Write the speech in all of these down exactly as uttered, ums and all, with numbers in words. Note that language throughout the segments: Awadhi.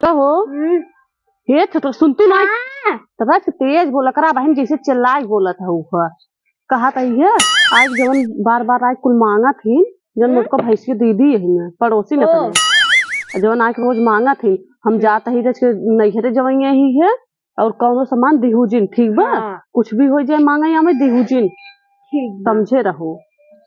कहो। हम्म। हे छोटका, सुन तू ना। हाँ। तब से तेज बोला करा बहिन, जैसे चिल्लाए बोलत हऊ ह। कहत हई है, आज जवन बार बार आए कुल मांगत ही, जवन हम्म। मोटका भैंस के दीदी है ना, पड़ोसी न ओ। अपने। जवन आके रोज मांगत ही, हम हम्म। जात ही रच के नैहरे जवैया ही है, और कौनो सामान दिहू जिन, ठीक बा? हाँ। कुछ भी हो जाए मांगे या में दिहू जिन। ठीक बा। समझे रहो।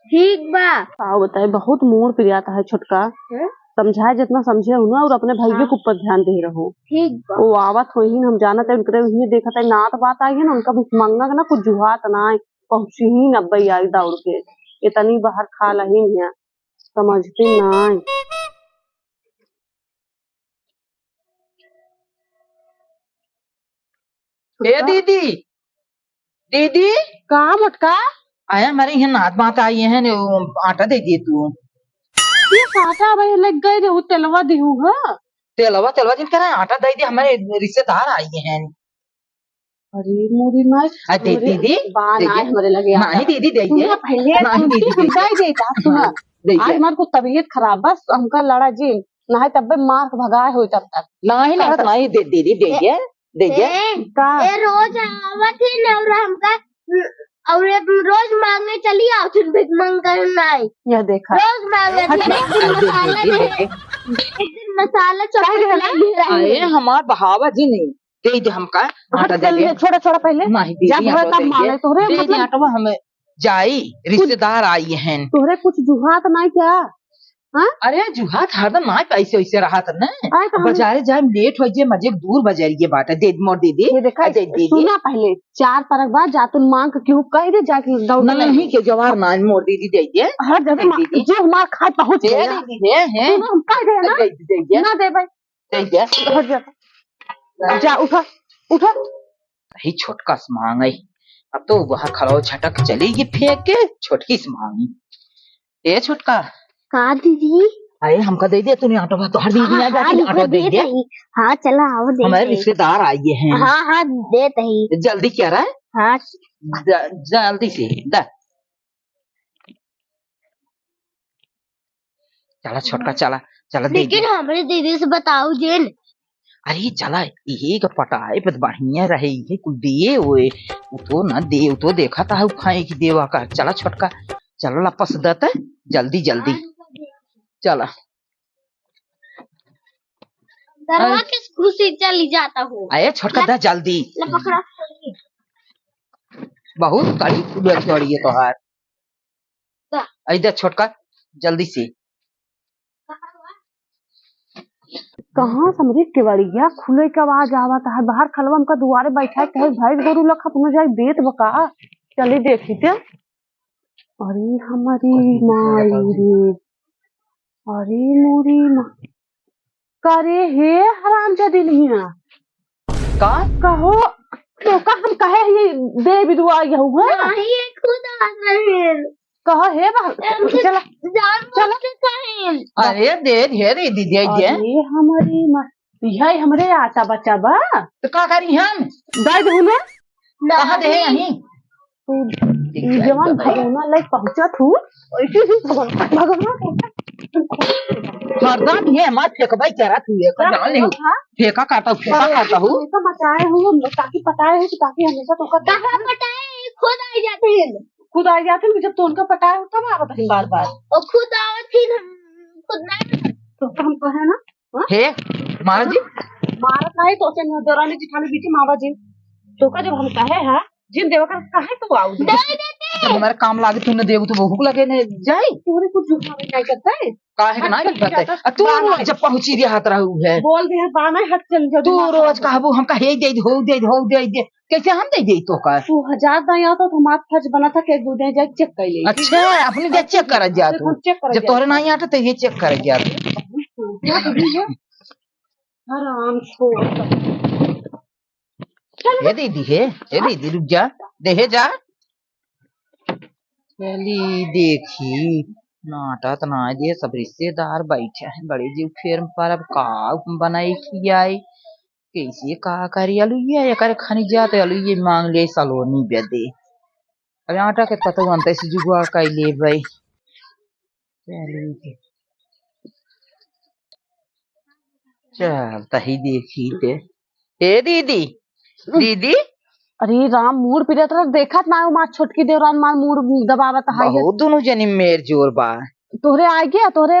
ठीक बा। का बताए, बहुत मोर पिरात है छोटका। हैं? समझाए जितना समझे हूँ ना, और अपने भाइयों हाँ। के ऊपर ध्यान दे रहो। ठीक बा। वो आवत होइहिन, हम जानत है उनकरे उन्हें देखत है, नात बात आई है ना, उनका भिखमंगा के ना कुछ जुहात ना है, पहुँची ही न अब्बई आई दौड़ के, इतनी बाहर खा लही है, समझती ना है। ए दीदी, दीदी। का मोटका? आया हमारे यहाँ नात बात आई है ने, वो आटा दे दिए तू। ये आटा भाई लग गए रे, वो तेलवा दिहू, हाँ। तेलवा, तेलवा जिन करा, आटा दे दे, हमारे रिश्तेदार आई हैं। अरे मोरी माई, आ, दे, हमरे दीदी, बा दे ना दे। हमरे लगे नहीं, आटा। दीदी, दे दे। सुना पहले, नहीं, सुन, दीदी, सुन, दे दे। दे दे, सुना। हाँ, दे दे। आज हमार को तबीयत खराब बा, हमका लड़ा जिन, ना है तब्बे मार के भगाए हो तब तक। नहीं, नहीं, अरे नहीं, दे, दीदी, दे दे। दे दे। ए, का? ए, रोज आवत ही न, और हमका, और ये रोज मांगे चली आवत ही, भीख मांग कर नहीं। यह देखा। रोज मांगे हट। चली, एक दिन अरे, मसाला दे, दे, दे, दे। एक दिन मसाला चॉकलेट ला ले रही अरे, है। हमार बहावा जी नहीं, दे दे हमका, हट, आटा दे चल दे। ले, छोड़ा, छोड़ा पहले। नहीं, दे जा, दे, भरा आटा तब दे मांगे दे। तोहरे, दे दे, मतलब आटवा हमें जाई, कुछ रिश्तेदार आई हैं। तोहरे कुछ जुहात नहीं क्या? हाँ? अरे जुहात हरदम ना पैसे वैसे रहत न। आए तो हम बाजारे जाए लेट हो जे मजे दूर बाजारिये बाटे। दे मोर दीदी। ये देखा, आ, दे दीदी। सुना पहले, चार परक बाद जा तुम मांग के क्यों कह दे जाके दौड़ के नहीं ले। के जवार ना मोर दीदी दे दे। हर जगह दे मा-, दीदी। जो मार खाए पहुंच दे गया। दीदी, हे, हे। सुना हम कह दे ना। दे दे, दे दे। ना दे भाई। दे दे। हट जा। जा उठा, उठा। ही छोटका से मांगे। अब तो वहाँ खड़ो झटक चली गई फेंक के छोटकी से मांगी। ए छोटका। का दीदी? अरे हमका दे दे, तूने आटो, तोहर दीदी हाँ, ना जाके हाँ, आटो दे दे। हाँ, चला, आओ, दे हमारे दे। रिश्तेदार आइए हैं। हाँ, हाँ, देत ही। जल्दी क्या रहा है? हाँ। ज-, जल्दी से, दा। चला छोटका, चला, चला, दे लेकिन दे। हमरे दीदी से बताओ जिन। अरे चला, इहे का पटाए पर बढ़िया रहे, इहे कुल दिए ओए, उ तो ना दे, उ तो देखा था, उ खाए की देवा का। चला छोटका, चला वापस दत, जल्दी, जल्दी। चला। दरवा अरे। किस खुशी चली जाता हो। अरे छोटका, ला, दा जल्दी। ला पकड़ा। बहुत कड़ी खुले चढ़िए तोहार। दा। आई दे छोटका, जल्दी से। कहाँ से हमरी केवड़िया खुले के आवाज आवत है? बाहर खलवा हमका दुआरे बैठा के कहे, "भैंस गोरू लखा तुम जाई देत बका।" चली देखी ते। अरे हमारी माई रे, अरे मोरी माँ। करे हे हरामजादी लहिया। का? कहो, तो का हम कहे ही दे बिदुआ यहू है? नहीं, ये खुद आ रहे हैं। कहो हे बा-, हमसे चला, जानबूझ चला। के कहे। अरे दे, दे, दे, दे, दे, दे। अरे हमारी माँ, यही हमरे आटा बचा बा। तो का करी हम? दे दे ना। कहाँ दे नहीं। यहीं? तू ई जवान भगवान लायक पहुंचत हूँ। भगवान, भगवान। हरदम ये मत फेंकबे करत हुए, का जान ले। हाँ? फेंका काटा, फेंका काटा हूँ। हमेशा मचाए हो, ताकि पटाए हो, ताकि हमेशा तो का कहाँ पटाए, खुद आ जाते हैं। खुद आ जाते हैं, जब तो उनका पटाए हो, तब आवत हैं बार बार। और खुद आवत ही, हम खुद नहीं। तो हम कहे ना, हाँ? हे, मारा जी। मारत नाही तो से देवरानी जिठानी बीच में आवा जी। तो का जब हम कहे हैं, जिन देवा का कहे तो आओ जी। दे देते। जब हमारे काम लागे तू न देबू तो भूख लगे न जाई। तोरे कुछ झूठा नहीं करता है। काहे के नहीं करता है? आ तू रोज जब पहुंची रहा रहू है। बोल दे, बाना हाथ चल जाओ, तू रोज कहबू हम कहे दे, हो दे, हो दे, दे। कैसे हम दे देई तोका? तू हजार दाई आता तो हमार फर्ज बना था कि एक दो दाई जाके चेक कर ले। अच्छा, अपनी दे चेक कर जात हो। चेक कर जब जात तोहरे हो। नाई आटा तो ये चेक कर जात हो। हाँ, तो ये है। हराम खोर। चल। हे दीदी, हे, हे दीदी, रुक जा। दे, हे जा। चली देखी, नाटत ना दे, सब रिश्तेदार बैठे हैं, बड़े जीव फेर पर अब का बनाई खियाई। कैसे का करी अलुइया, एकर खनी जात अलुइया मांग ले सलोनी बे दे। अब आटा के पतवन तैसे जुगाड़ कर लेबै। चली के। चल, तही देखी ते। ए दीदी, हम्म। दीदी। अरे राम, मूड़ पिरात रहा, देखत ना हो, मार छोटकी देवरान मार मूड़ दबावत है। बहुत दुनू जनी मेर जोर बा। तोहरे आ गया, तोहरे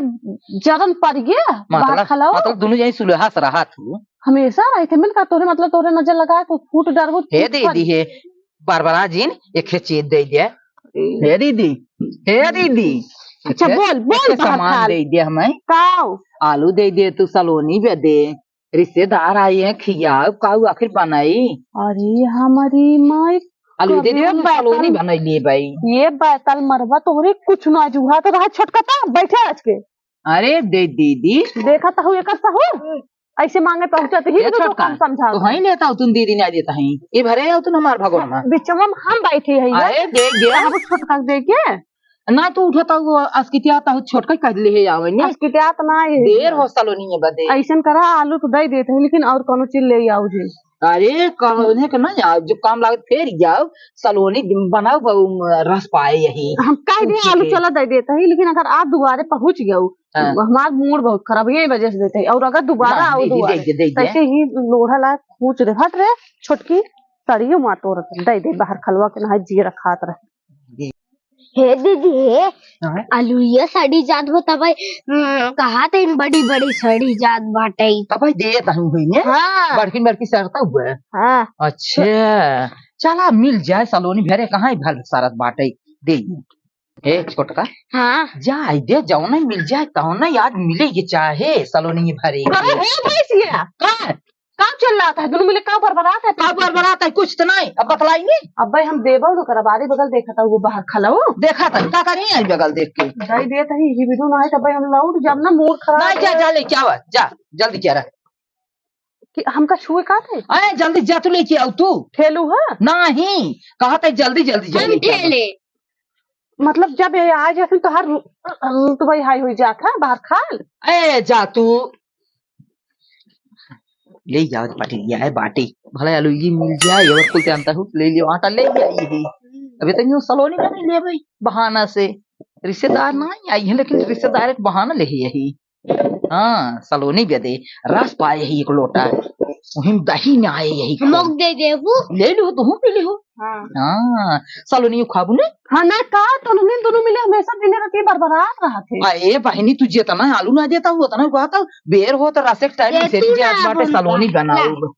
जरन पड़ गया, बाहर मतलब, खलाओ। मतलब दुनू जनी सुलहा से रहा तू। हमेशा रही थे, मिल का तोहरे, मतलब तोहरे नजर लगा के फूट डरबू, हे फूट दीदी, फट। हे बरबरा जिन, एक हे चीज दे दे। ए। हे दीदी, हे दीदी। अच्छा, एक हे, बोल, बोल, एक हे बाहर सामान खाल। दे दे हमें। काऊ? आलू दे दे तू सलोनी बे दे। रिश्तेदार आई हैं, खियाओ, काऊ आखिर बनाई। अरे हमारी माई, आलू दे दे, कबे हम सलोनी बैतल, बनाई लिए भाई। ये बैतल मरबा तोहरे कुछ ना जुहा तो रहा छोटका ता, बैठे आज के। अरे दे दीदी। देखा तो हूँ एकर सहूर, ऐसे मांगे पहुंचत ही ए तो छोटका, कम समझा। तो हई लेता हूँ तुम दीदी ना देता ही, ये भरे आओ तुम हमार भगवान में। बिचवा में हम बैठे हैं यार। अरे दे दे। अब छोटका दे के ना तू उठता हूँ, अस्कितिया ता हूँ छोटका कह ले हे आवे ने। अस्कितिया तो ना ये। देर हो सलोनी है बदे। ऐसन करा, आलू तो दे देते हैं, लेकिन और कोनो चीज ले आओ जी। अरे, कहने के ना जाओ, जो काम लागत फेर जाओ, सलोनी बनाओ, बहु रस पाए यही। हम कह दे, आलू चला दे देते हैं, लेकिन अगर आप दोबारे पहुंच गए हो, हाँ। हमार मूड बहुत खराब, यही वजह से देते हैं। और अगर दोबारा ना, आओ दे दे, दोबारे, दे दे, दे दे। तैसे ही लोढ़ा ला कूच रे, हट रे, छोटकी, सड़ियो माँ तोर दे दे, बाहर खलवा के ना जिए रखात रहे। हे दीदी, हे, हाँ? अलुइया सड़ी जात बा तबई, हम्म, कहा त इन बड़ी बड़ी सड़ी जात बाटई। तबई देत हूँ हुई ने? हाँ। बड़की बड़की सरता हुआ। हाँ। अच्छा, चला मिल जाए सलोनी भरे, कहाँ ही भर सरत बाटई, दे। ए छोटका, हाँ। जाए दे, जौने मिल जाए तौने, आज मिले के चाहे सलोनी भरे के। अरे हे भैंसिया, का? का चल रहा था? दुनू मिले का बरबरात है? का बरबरात है? कुछ तो नहीं, अब बतलाई नहीं। अब्बे हम देबो न करब, आरे बगल देखा था, वो बाहर खलाओ। देखा था, का करी आई बगल देख के? दई देत ही, ही बिदु ना है, तब्बे हम लौट जब ना मूड खराब नहीं, जा, है। जा ले, क्या हुआ? जा, जल्दी क्या रहा? कि हमका छुए का थे? अरे, जल्दी जा, तू लेके आओ तू। ठेलू है? नहीं, कहा था जल्दी, जल्दी, हम जल्दी क्या ठेले। मतलब जब ये आ जाते तो हर रु-, रुतबा हाई हुई जात है, बाहर खाल। ए, जा तू। ले जाओ बाटी, ले आए बाटी। भला आलू ये मिल जाए, और कुल जानता हूँ, ले लियो आटा, ले आई ही। अबे तो यूं सलोनी का नहीं ले भाई, बहाना से। रिश्तेदार ना आई है, लेकिन रिश्तेदार एक बहाना ले ही यही। हाँ, सलोनी बे दे, रस पाए ही एक लोटा। वही दही ना आए यही। हम लोग दे देबू। ले लो, तुम पी लो। हाँ। हाँ, सलोनी खाबू ने? हाँ, ना का, तो उन्होंने दोनों मिले हमेशा दिन रात ये बरबरात रहा थे। अरे बहिनी, तू जितना आलू ना देता हूँ, उतना कहता हूँ, बेर हो तो रसे के टाइम ये से तू जात ना बाटे, बोलता। सलोनी बनाओ। ला।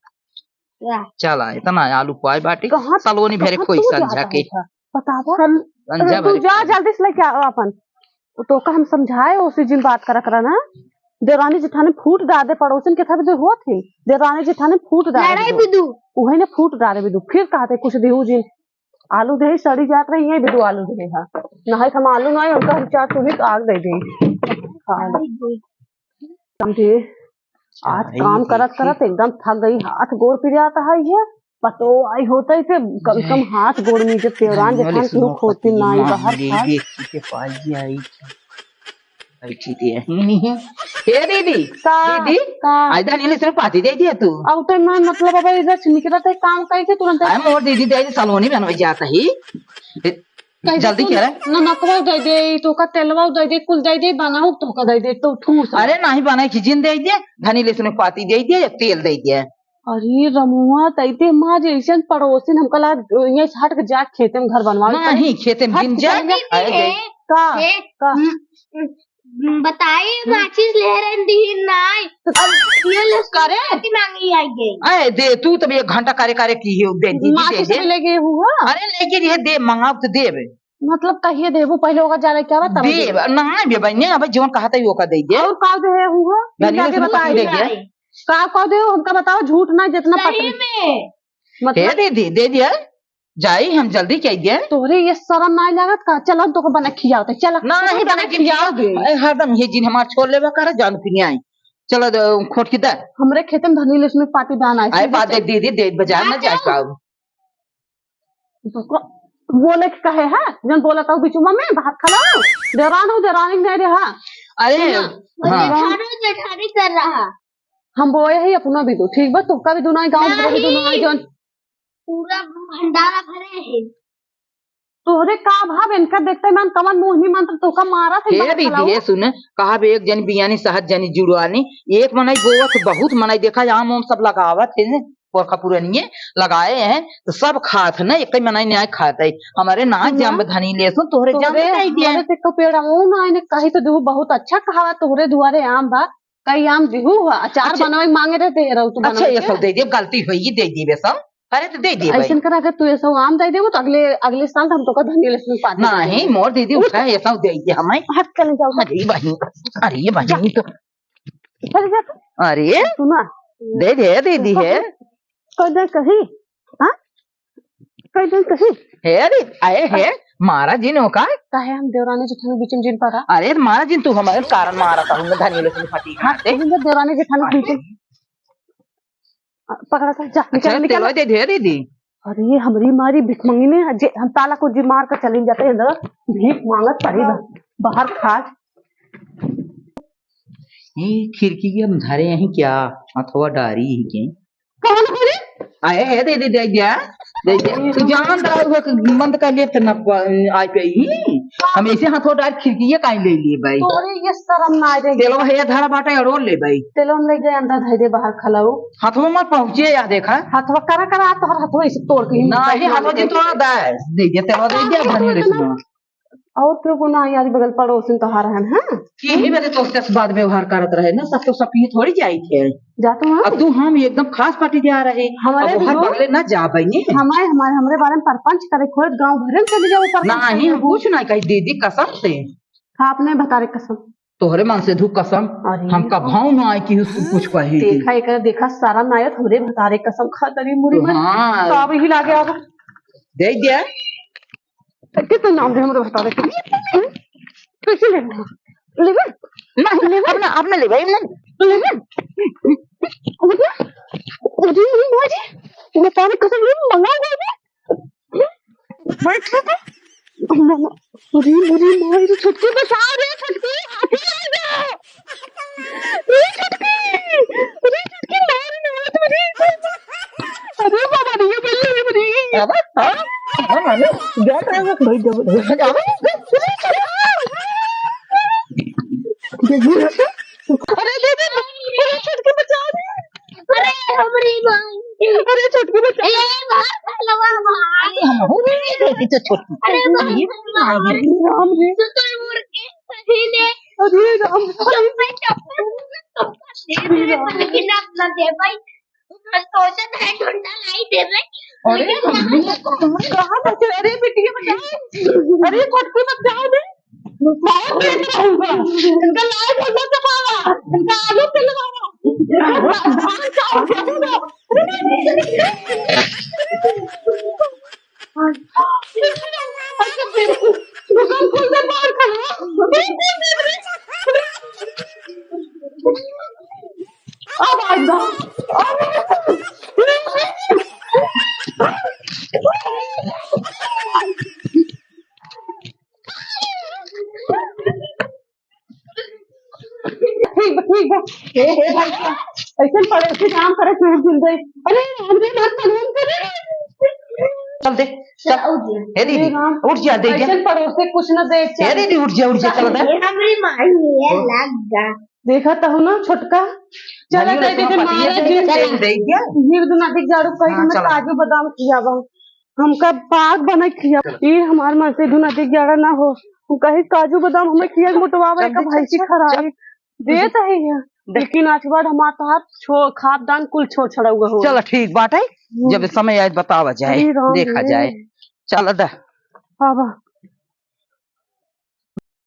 ला। चला, इतना आलू पाए बाटे, कहाँ, सलोनी भरे कहाँ कोई तू संझा जाता के। है? बतावा। हम, संझा तू भरे जा, कोई। जल्दी से लेके आओ अपन। तो का हम समझाए, उसी दिन बात करत रहा ना, देवरानी जेठानी फूट डार दे, पड़ोसिन के था भी होत ही, देवरानी जेठानी फूट डार लड़ाई दे। बिदु। उहे ने फूट डारे बिदु, फिर कहते कुछ दिहू जिन, आलू दे सड़ी जात रही है, बिदु आलू दे हा। ना है हम आलू ना है, उनका हम चार चूल्ही आग दे दे। हाँ। समझे? आज आई काम करत देखी। करत एकदम थक गई, हाथ गोड़ पिरात है ये। पतो आई होता ही से कम से कम जय। हाथ गोड़ में जब तेवरान धनिया जखान लहसुन क्यों खोती पत्ती ना आई माँ बाहर मेरी था। देखी के पाई आई। बैठी थी यहीं। हे दीदी, का? दीदी, का? आई धनिया लहसुन पाती दे दिया तू। अब तो मैं मतलब अब इधर से निकला था काम कहीं से तुरंत। अरे मोर दीदी दे सलोनी बनवे जाता ही। कह दे जल्दी तू क्या रे? नमकवा दे दे, तो का तेलवा दे दे, कुल दे दे, बनाऊ तो का दे दे, तो ठूस। अरे नहीं बनाई खिजिन दे दे, धनी लहसुन पाती दे दे, या तेल दे दे। अरे रमुआ, तैते माँ जैसन पड़ोसिन हमका ला, ये हट के जा खेते में घर बनवावे नहीं, पड़े। खेते में हट दिन के जा। जा। अरे दे। का? ए, का? हम्म, हम्म, बताई, हम्म। माचिस ले रहन दीहिन नाई। अब ये ले करे? मांगी आई गई। अरे दे तू तब एक घंटा करे करे की हो, दे दीदी, माचिस दे दे। ले गए हुआ? अरे लेके ये दे, मंगाओ तो देबे। मतलब कहिए देबू, पहले ओकर जाने क्या बा, तब देब, देबू। ना बे बहने, अब जौन कहा था ओका दे दे। और का दे हुआ? धनिया जाके से बताई। दे दे। का, का दे, हमका बताओ, झूठ ना, जितना सही पता। में। मतलब हे दीदी, दे दिया, जाई, हम जल्दी कह दिया। तोहरे ये शर्म ना लागत का? चलो, तोके बना खियाओ, तो चला, ना, तोके नहीं बना बना के खियाओ दे। अरे, हरदम ये जिन हमार छोड़ लेबा करे, जान पी आई। चलो, दे, खोट के दे। हमरे खेते में धनी लहसुन पाती बहन आई, अरे, सीधे बात चल। दे दीदी, दे, बाजार में आ जाए जाओ। पाओ। तो को-, बोले के कहे है, जन बोला था बीच में, बाहर खड़ा हो। देरान हो, देरानी नहीं रहा। अरे, सुना, हाँ। जेठानी, जेठानी कर रहा। हम बोए ही अपना भी दो, ठीक बा, तोहका भी दो ना, गाँव भर भी दो ना, नहीं। जौन पूरा भंडारा भरे है। तोहरे का भाव, इनका देखते मन कवन मोहनी मंत्र तोका मारत है हे मार दीदी, खलाऊ। ये सुन, कहा बे, एक जनी बियानी सहत जनी जुड़वानी, एक मनई बोवत, बहुत मनई देखा, आम वाम सब लगावत है, पुरखा पुरनिये लगाए हैं, तो सब खात है ना, एक मनई न्याय खात है। हमारे ना सुना, जम धनी लेसु, तोहरे जम तोहरे, दे दिया। हमारे ते का पेड़ आम ना, इन्हें कही तो देहु, बहुत अच्छा कहावा, तोहरे दुआरे आम बा, कई आम दिहु ह, अचार अच्छा। बनवाई मांगे रहे, दे रहू तू अच्छा, बनवाई ये के। सब दे दे, गलती होई, दे दे बे सब। अरे तो दे दे भाई। ऐसन करा, अगर तू ये सब आम दे देबो तो अगले, अगले साल तो हम तोका धनिया लहसुन पाती नहीं, देबो। मोर दीदी उठा, ये सब दे दे हमें। हट, चले जाओ। अरे बहिन, अरे बहिन, जा। तो चले जा तू। अरे सुना। दे दे दीदी है। कह दे कही, हाँ? कह दे कही। हे रे, आए हे, मारा जिन हो का? काहे हम देवरानी जेठानी बीच में जिन पड़ा? अरे मारा जिन, तू हमारे कारण मारा था, हमने धनिया लहसुन फटी हाँ, खाते। तुम तो देवरानी जेठानी बीच में। अरे। पकड़ा था, जा, अच्छा, निकल, निकल। तेलवा दे दे दीदी। अरे हमरी मारी भिखमंगी ने, जे हम ताला को जी मार कर चली जाते हैं अंदर, भीख मांगत पड़ी बा-, बाहर खा। ये खिड़की के हम धरे यहीं क्या? हथवा डारी ही के? कौन बोले? आए, हे, दे दे, दे दे, दे दे। तू जान रहा हुआ कि बंद कर लिए तो न प-, आ पे ही। हम ऐसे हथवा डार खिड़की ये काहे ले लिए भाई? तोरे ये शर्म ना आ जाए। तेलवा है धरा बाटे और ले भाई। तेलवा ले जाए अंदर धर दे बाहर खलाऊ। हथवा मत पहुँचे या देखा। हथवा करा करा तोहर हथवा ऐसे तोड़ के ही ना, ये हथवा जी तोड़ दे। दे दे, तेलवा दे दे, धनी रखना। और क्यों को ना यार, बगल पड़ोसिन तोहार हन, हाँ? कि ही बदे तोसे बात व्यवहार करत रहे ना, सब तो सब ये थोड़ी जाई थे। जा तो हाँ। अब तू हम एकदम खास पार्टी जा रहे, हमारे अब वहाँ भी बगले ना जा बइने। हमारे, हमारे, हमरे बारे में परपंच करे, खोद गाँव भरे में चले जाओ, परपंच ना, करे। ही हम कुछ ना कही दीदी, कसम से। खा अपने भतारे कसम। तोहरे मन से धू कसम, अरे हम कभऊ ना आए कि कुछ कही। देखा, एकर देखा, सारा नायत हमरे भतारे कसम खा तरी मुरी में। हाँ। तो अब ही लागे अब। दे दे। कितना नाम दे हमरे भतारे के? कैसे लेबे? लेबे? नहीं, लेबे? अपना, अपना लेबे, नहीं। लेबे? अरे, अरे, अरे, माँ जी, भतारे कसम ले, मंगा लेबे। बैठ के तो, अम्मा, अरे, अरे, माँ, ये छोटकी बचाओ रे, छोटकी, आगे आ जाओ। अरे, छोटकी, अरे, छोटकी, मार ना, अरे, अरे, बाबा, नहीं, ये बल्ले, ये बल्ले। बाबा, हाँ? हाँ, मामी, जा रहे हो, भाई, जा, जा, जा। अरे, दीदी, अरे, छोटकी बचाओ रे। अरे, हमरी माई। अरे, छोटकी बचाओ। ए, भाग, पहलवा, भाग। अरे, हम हो गए, ये तो छोटकी। अरे, भाग, ये भाग। अरे, राम रे। सुतुल मुर्गे, सही ने। अरे, राम। चप्पे, चप्पे, चप्पे, दे दे, अरे, राम। लेकिन आप ना दे भाई। हम सोचत है, ढूंढा लाई दे भाई। अरे, लेकिन कहाँ बचे? अरे, बिटिया बचाओ। अरे, छोटकी बचाओ रे। बहुत तेज रहूंगा। इनका लाल झंडा छपावा, इनका आलू पिलवावा, इनका धान चाउर छपावा। दुकान खोल दे, बाहर खड़ा। अब आइंदा। ठीक बा, ठीक बा। हे, हे भाई, ऐसे पड़ोसी काम करे, चोर मिल गए। अरे, राम रे, राम, कानून करे। चल दे, चल। चल, उठ जा। हे दीदी, हे राम। उठ जा, दे जा। ऐसे पड़ोसी कुछ न दे, हे चल। दीदी, उठ जा, उठ जा, चल दे। ये हमरी माई है, लग जा। देखा तो हो ना, छोटका। चला, नहीं, दे दे, तुम्हारा मारा पति है, जी। चल, दे जा। ये दुना दिख झाड़ू कहीं हाँ, में चला। काजू बादाम खियावा। हमका पाग बना खिया। ई हमार मन से धुन अधिक ज्यादा ना हो। हम कही काजू बादाम हमें खिया के मोटवावे चल का दे, भैंसी चल, चल, खराई। चल। देत है ये। दे। लेकिन आज के बाद हमार तो हाथ छो-, खाद दान कुल छोड़ छड़ौआ हो। चल ठीक बात है। हम्म। जब समय आए बतावा जाए, अरे राम देखा रे। जाए। चल दा। बाबा।